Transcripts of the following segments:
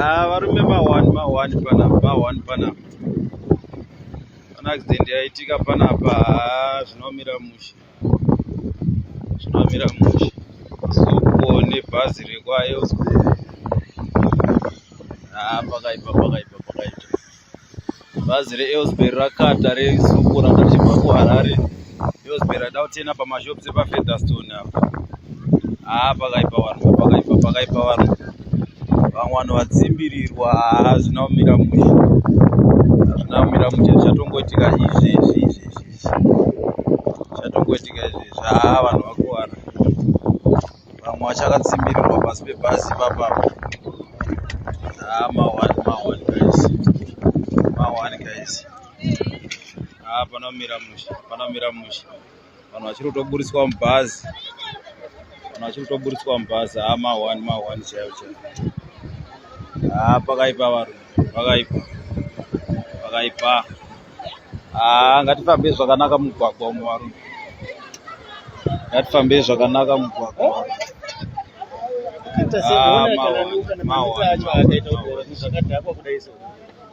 Ah, varume mahwani mahwani panapa mahwani panapa pane accident yaitika panapa haa zvinomira mushe zvinomira mushe Zupco nebhazi rekwaElsbury haa pakaipa pakaipa pakaipa Bhazi reElsbury rakata reZupco ranga richibva kuHarare. Aylesbury raida kutena pamashops epaFeatherstone apa. Haa pakaipa vanhu, pakaipa pakaipa vanhu. Vamwe vanhu vadzimbirirwa haa hazvina kumira mushe. Hazvina kumira mushe zvichatongoitika izvezvi izvezvi izvi. Zvichatongoitika izvezvi haa vanhu vakuvara. Vamwe vachakatsimbirirwa pasi pebhazi ipapa. Haa mahwani mahwani guys. Mahwani guys. Haa panomira mushe panomira mushe. Vanhu vachiri kutoburitswa mubhazi. Vanhu vachiri kutoburitswa mubhazi. Haa mahwani mahwani chaiwo chaiwo. Haa pakaipa varume pakaipa pakaipa. Haa ngatifambei zvakanaka mugwagwa umu varume. Ngatifambei zvakanaka mugwagwa. Ah, mawa,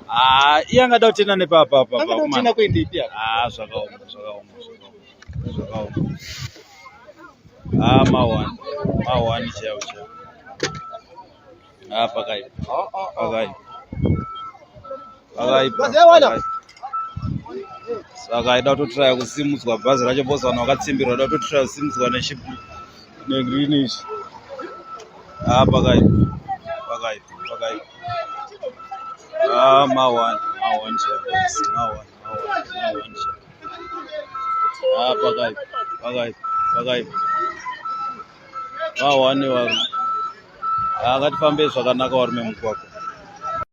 Ah, iye angada kutenda nepapa apa. Angada kutenda kuendepi apa? Ah, zvakaoma, zvakaoma, zvakaoma. Zvakaoma. Ah, mawani. Mawani chaiwo chaiwo. Ah, pakaipa. Pakaipa. Pakaipa. Pakaipa. Saka aida kutotraya kusimudzwa bhazi racho bhozi vanhu vakatsimbirwa aida kutotraya kusimudzwa negreen ichi. Ah, pakaipa. Pakaipa. Pakaipa. Ah, mawani. Mawani chaiwo. Mawani. Mawani. Mawani chaiwo. Ah, pakaipa. Pakaipa. Pakaipa. Mawani varume. Ah, ngatifambei zvakanaka varume mugwagwa.